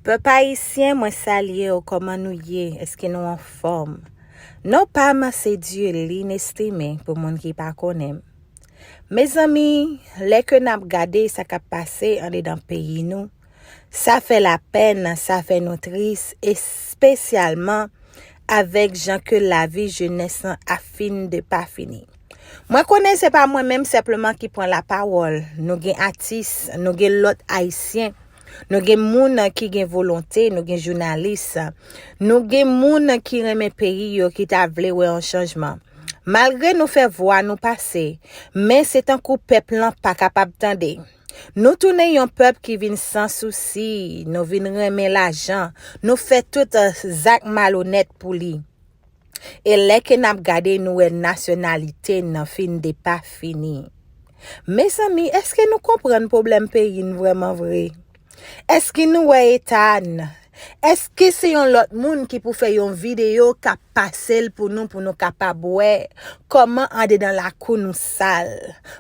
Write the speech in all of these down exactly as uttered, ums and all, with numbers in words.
Pèp ayisyen, mwen salye w, kòman nou ye? Èske nou anfòm? Non pa m se Dieulin Estimé, pou moun ki pa konnen m. Mezanmi, lè ke n ap gade sa k ap pase andedan peyi nou, sa fè lapèn, sa fè nou tris, espesyalman avèk jan ke lavi jenès lan ap fin de pa fini. Mwen konnen se pa mwen menm senpleman ki pran lapawòl. Nou gen atis, nou gen lòt ayisyen, nou gen moun ki gen volonte, nou gen jounalis, nou gen moun ki renmen peyi yo, ki ta vle wè yon chanjman. Malgre nou fè vwa nou pase, men se tankou pèp lan pa kapab tande. Nou tounen yon pèp ki vin san sousi, nou vin renmen lajan, nou fè tout, eh, zak malonèt pou li. E lè ke n ap gade, nou wè nasyonalite n fin de pa fini. Mezanmi, èske nou konprann pwoblèm peyi n vrèman vre? Èske nou wè eta n? Èske se yon lòt moun ki pou fè yon videyo k ap pase l pou nou, pou nou kapab wè kòman andedan lakou nou sal?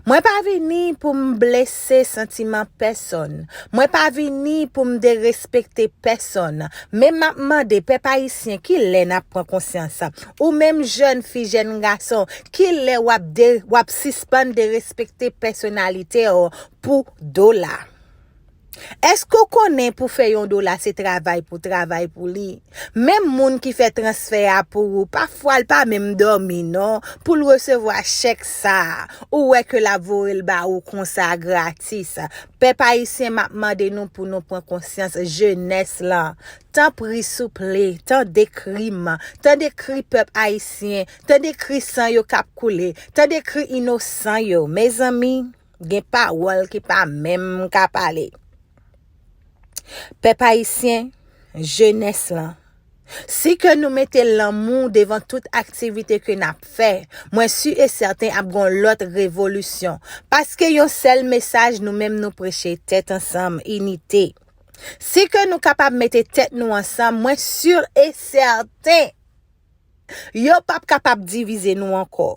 Mwen pa vini pou m blese santiman pèsonn. Mwen pa vini pou m derespekte pèsonn. Men m ap mande pèp ayisyen, ki lè n ap pran konsyans? Ou menm jèn fi, jèn gason, ki lè w ap de-, w ap sispann derespekte pèsonalite w pou dola? Èske w konnen pou fè yon dola se travay pou travay pou li? Menm moun ki fè transfè a pou ou, pafwa l pa menm dòmi non, pou l resevwa chèk sa a, ou wè ke l ap voye l ba ou konsa gratis. Pèp ayisyen, m ap mande nou pou nou pran konsyans, jenès lan. Tanpri, souple, tande kri m, tande kri pèp ayisyen, tande kri san yo k ap koule, tande kri inosan yo. Mezanmi, gen pawòl ki pa menm ka pale. Pèp ayisyen, jenès lan, si ke nou mete lanmou devan tout aktivite ke n ap fè, mwen si e sèten ap gen yon lòt revolisyon. Paske yon sèl mesaj nou menm nou preche, tèt ansanm, inite. Si ke nou kapab mete tèt nou ansanm, mwen si e sèten, yo p ap kapab divize nou ankò.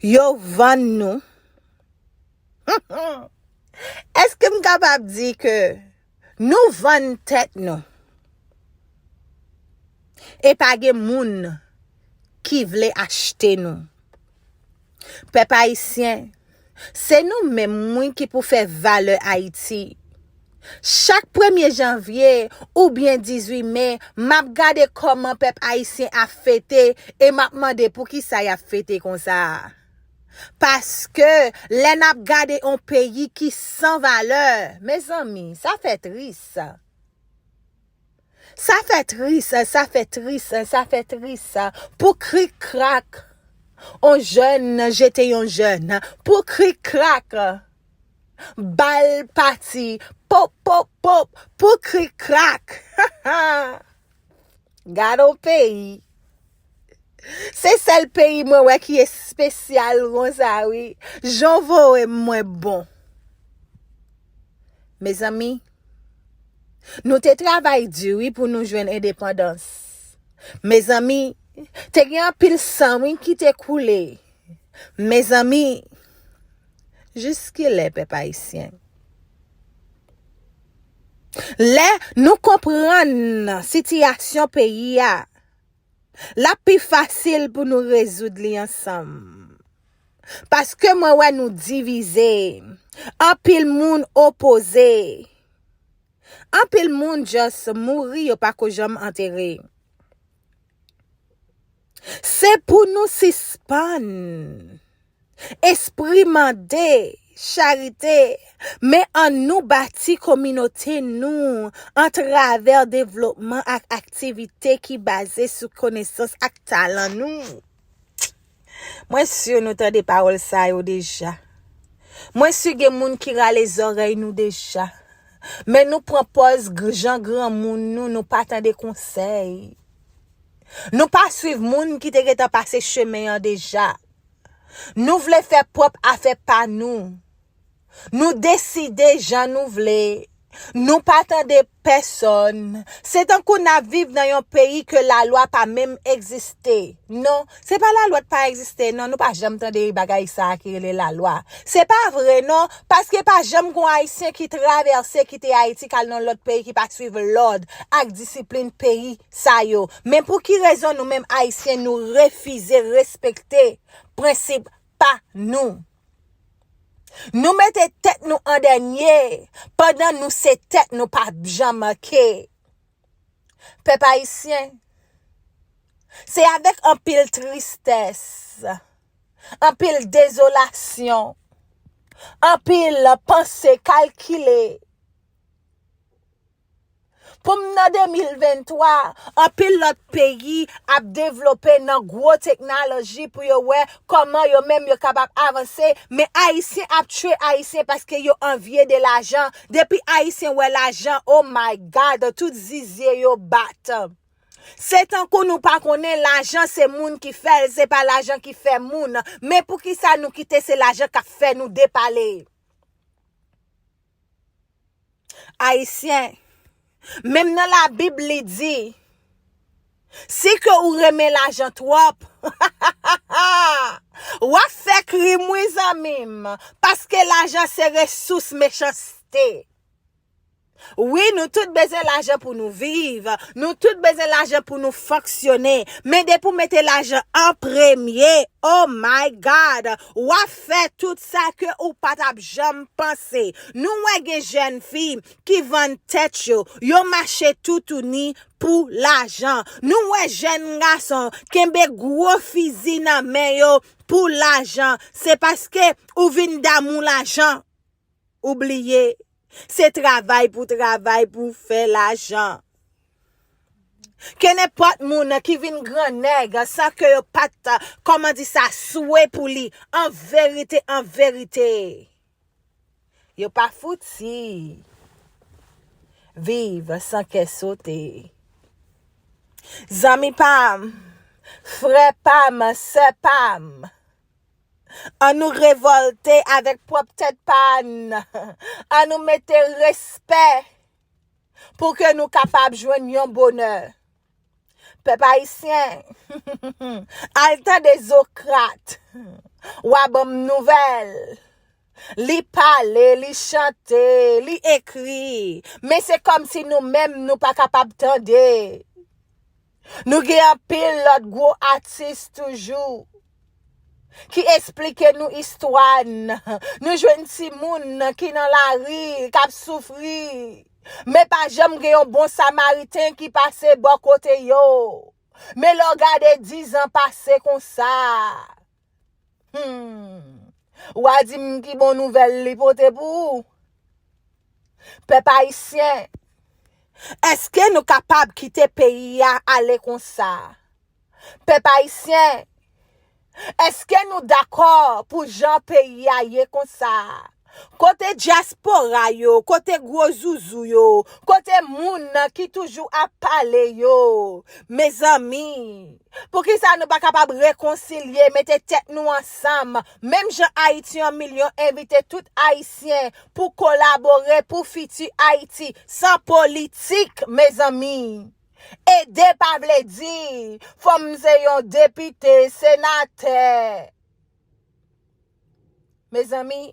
Yo vann nou. Èske m kapab di ke nou vann tèt nou? E pa gen moun ki vle achte nou. Pèp ayisyen, se nou menm, wi, ki pou fè valè Ayiti. Chak premye janvye oubyen dizuit me, m ap gade kòman pèp ayisyen ap fete e m ap mande poukisa y ap fete konsa. Paske lè n ap gade yon peyi ki san valè, mezanmi, sa fè tris. Sa fè tris, sa fè tris, sa fè tris. Pou krik krak, yon jèn jete yon jèn. Pou krik krak, bal pati. Pop, pop, pop. Pou krik krak. Gad yon peyi. Se sèl peyi mwen wè ki espesyal konsa, wi. Jan w voye m, mwen bon. Mezanmi, nou te travay di, wi, pou nou jwenn endepandans. Mezanmi, te gen anpil san, wi, ki te koule. Mezanmi, jiskilè, pèp ayisyen? Lè nou konprann sitiyasyon peyi a, l ap pi fasil pou nou rezoud li ansanm. Paske mwen wè nou divize. Anpil moun opoze. Anpil moun just mouri, yo pa ko janm antere. Se pou nou sispann espri mande, charite, men annou bati kominote nou atravè devlopman ak aktivite ki baze sou konesans ak talan nou. Mwen si nou tande pawòl sa yo deja. Mwen si gen moun ki rale zòrèy nou deja. Men nou pran pòz gr-, jan granmoun nou, nou pa tande konsèy. Nou pa swiv moun ki te gentan pase chemen an deja. Nou vle fè pwòp afè pa nou. Nou deside jan nou vle. Nou pa tande pèsonn. Se tankou n ap viv nan yon peyi ke lalwa pa menm egziste. Non, se pa lalwa k pa egziste, non, nou pa janm tande bagay sa a ki rele lalwa. Se pa vre, non, paske pa janm gon Ayisyen ki travèse kite Ayiti k al nan lòt peyi ki pa swiv lòd ak disiplin peyi sa yo. Men pou ki rezon nou menm Ayisyen nou refize respekte prensip pa nou? Nou mete tèt nou an dènye, pandan nou se tèt nou p ap janm manke. Pèp ayisyen, se avèk anpil tristès, anpil dezolasyon, anpil panse kalkile, pou m nan de mil venntwa, anpil lòt peyi ap devlope nan gwo teknoloji pou yo wè kòman yo menm yo kapab avanse, men Ayisyen ap tchwe Ayisyen paske yo anvye de lajan. Depi Ayisyen wè lajan, oh my God, tout zizye yo bat. Se tankou nou pa konnen lajan se moun ki fè l, se pa lajan ki fè moun. Men poukisa nou kite se lajan k ap fè nou depale? Ayisyen, menm nan Labib li di, si ke ou renmen lajan twòp, w ap fè krim wi zanmi m, paske lajan se resous mechanste. Wi, nou tout bezwen lajan pou nou viv. Nou tout bezwen lajan pou nou fonksyone. Men depi w mete lajan an premye, oh my God, w ap fè tout sa ke ou pa t ap janm panse. Nou wè gen jèn fi ki vann tèt yo, yo mache toutouni pou lajan. Nou wè jèn gason kenbe gwo fizi nan men yo pou lajan. Se paske ou vin damou lajan. Ou bliye, se travay pou travay pou fè lajan. Ke nenpòt moun ki vin grannèg san ke yo pa t, kòman di sa, swe pou li, an verite, an verite, yo pa fouti viv san kè sote. Zanmi pa m, frè pa m, sè pa m, ann nou revòlte avèk pwòp tèt pa n. Ann nou mete respè pou ke nou kapab jwenn yon bonè. Pèp ayisyen, al tande Zokrat. W a ban m nouvèl. Li pale, li chante, li ekri. Men se kòmsi nou menm nou pa kapab tande. Nou gen anpil lòt gwo atis toujou ki esplike nou istwa n. Nou jwenn timoun ki nan lari, k ap soufri. Men pa janm gen yon bon samariten ki pase bò kote yo. Men lè w gade dizan pase konsa. Hmm. W a di m ki bon nouvèl li pote pou ou? Pèp ayisyen, èske nou kapab kite peyi a ale konsa? Pèp ayisyen, èske nou dakò pou jan peyi a ye konsa? Kote dyaspora yo, kote gwo zouzou yo, kote moun ki toujou ap pale yo? Mezanmi, poukisa nou pa kapab rekonsilye, mete tèt nou ansanm, menm jan Ayiti an milyon envite tout Ayisyen pou kolabore pou fiti Ayiti, san politik, mezanmi? Ede pa vle di fò m se yon depite, senatè. Mezanmi,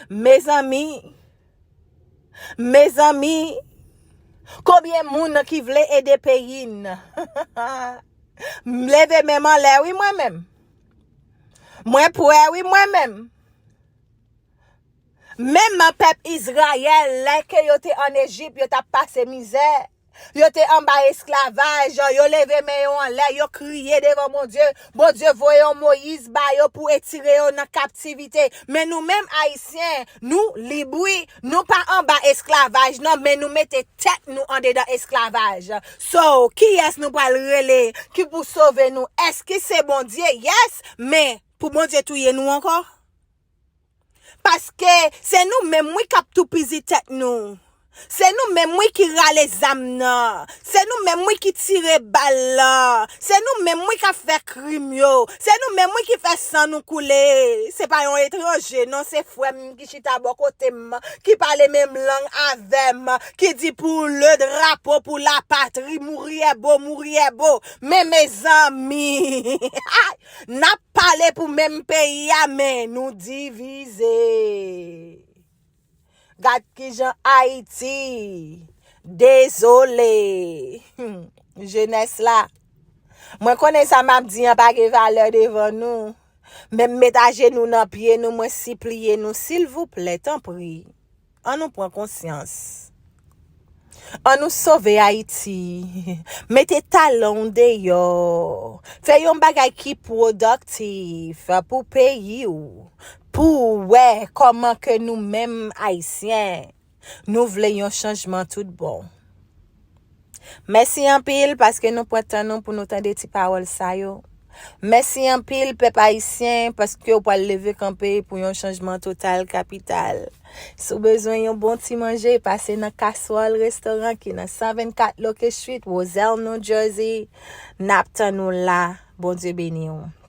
mezanmi, mezanmi, konbyen moun ki vle ede peyi n? M leve men m anlè wi mwen menm. Mwen prè wi mwen menm. Menm pèp Izrayèl, lè ke yo te ann Ejip, yo t ap pase mizè. Yo te anba esklavaj, yo leve men yo anlè, yo kriye devan Bondye. Bondye voye yon Moyiz ba yo pou etire yo nan kaptivite. Men nou menm Ayisyen, nou lib wi, nou pa anba esklavaj non, men nou mete tèt nou andedan esklavaj. So, kiyès nou pral rele ki pou sove nou? Èske se Bondye? Yes, men pou Bondye touye nou ankò? Paske se nou menm wi k ap toupizi tèt nou. Se nou menm wi ki rale zam nan. Se nou menm wi ki tire bal lan. Se nou menm wi k ap fè krim yo. Se nou menm wi ki fè san nou koule. Se pa yon etranje, non, se frè m ki chita bò kote m, ki pale menm lang avè m, ki di pour le drapeau, pour la patrie, mouri est beau, mouri est beau. Men mezanmi, n ap pale pou menm peyi a, men nou divize. Gad kijan Ayiti dezole. Jenès la, mwen konnen sa m ap di an pa gen valè devan nou, men m met ajenou nan pye nou, mwen sipliye nou, silvouplè, tanpri, ann nou pran konsyans. Ann nou sove Ayiti. Mete talan w deyò. Fè yon bagay ki pwodaktif pou peyi w. Pou w wè kòman ke nou menm Ayisyen, nou vle yon chanjman tout bon. Mèsi anpil paske nou pran tan nou pou nou tande ti pawòl sa yo. Mèsi anpil, pèp ayisyen, paske w pral leve kanpe pou yon chanjman total kapital. Si w bezwen yon bon ti manje, pase nan Kaswòl Restoran ki nan san vennkat Locust Street, Roselle, New Jersey. N ap tann ou la. Bondye beni w.